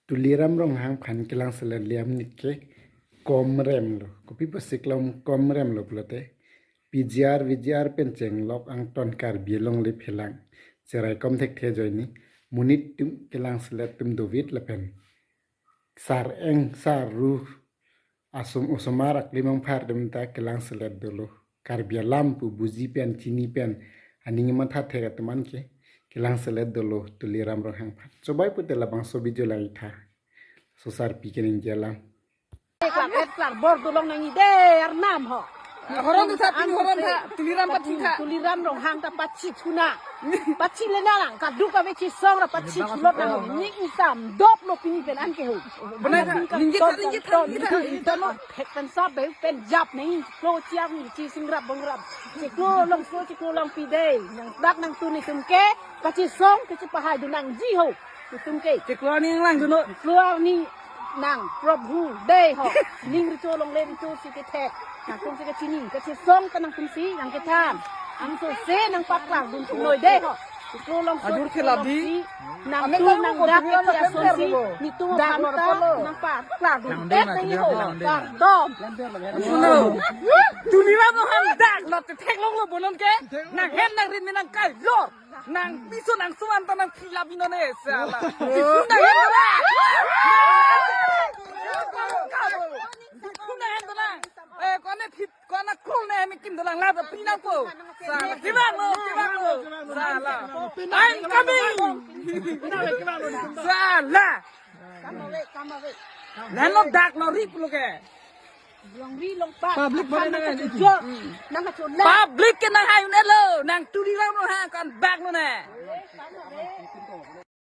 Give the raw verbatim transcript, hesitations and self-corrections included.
Tuliram Ronghang aphan kelangselet le amonit ke komrem lo. Kopi pusi klom komrem lo pulote, P G R, V G R pen chenglok angton Karbi Anglong le phelang. Cheraikom thekthe ajoine monit atum kelangselet atum dovit lapen sar-eng sar-ru asom osomar akli mangphar atum ta kelangselet dolo. Karbi alam pu buji pen chini pen aning matha thek atum an ke kelangselet dolo Tuliram Ronghang aphan. Chobai pute labangso video langtha. Laso sarpi keningje alam. Klar, et klar, bor dolong nangji de, arnam ho. Horon tha, pini horon tha, Tuliram pathi tha. Tuliram Ronghang ta pachi thuna. Pachi le nang, kaduk ave chisong ra pachi thulot nang. Ning isam dop lo pini pen an ke ho. Bonai tha, ningje tha, ningje tha, ningje tha. Thek pen sap be pen jap nangji, klo chiang nangji, chi singrap bongrap. Chiklo longso, chiklo longpi de. Nangdak nangtun itum ke, kachisong, kachipahai dun nangji ho. Itum ke. Chiklo aning lang dun ho. Chiklo aning nang Prabhu de ho. Ning recho longle recho si kethek. Nangtum si kachini, kachisong ta nangtum si nangkethan. Angsose nangpaklang dun punoi de ho. Chiklo longso, ajur chiklo khelabi. Longsi. Nangtum nangdak kachisong si. Nitum dak aphan ta nangpaklang dun tet nangji ho. Kardom. Suno. Tuliram Ronghang dak lo te theklonglo bonon ke. Nanghem nangrin nangkai lo. Nang piso nang suan ta nang phila binone sala. Nang hendra. Nang hendra. Eh, kone phit, kone khul ne mi kim dolang la da pinang po. Sala, kibang lo, kibang lo. Sala. I'm coming. Sala. Lalo dak lo ri pulo ke. Longri longpat. Public aphan balik nang nang kachujor, nang kachulek. Public ke nang hai un-e lo, nang Tuliram Ronghang kan bak lo ne.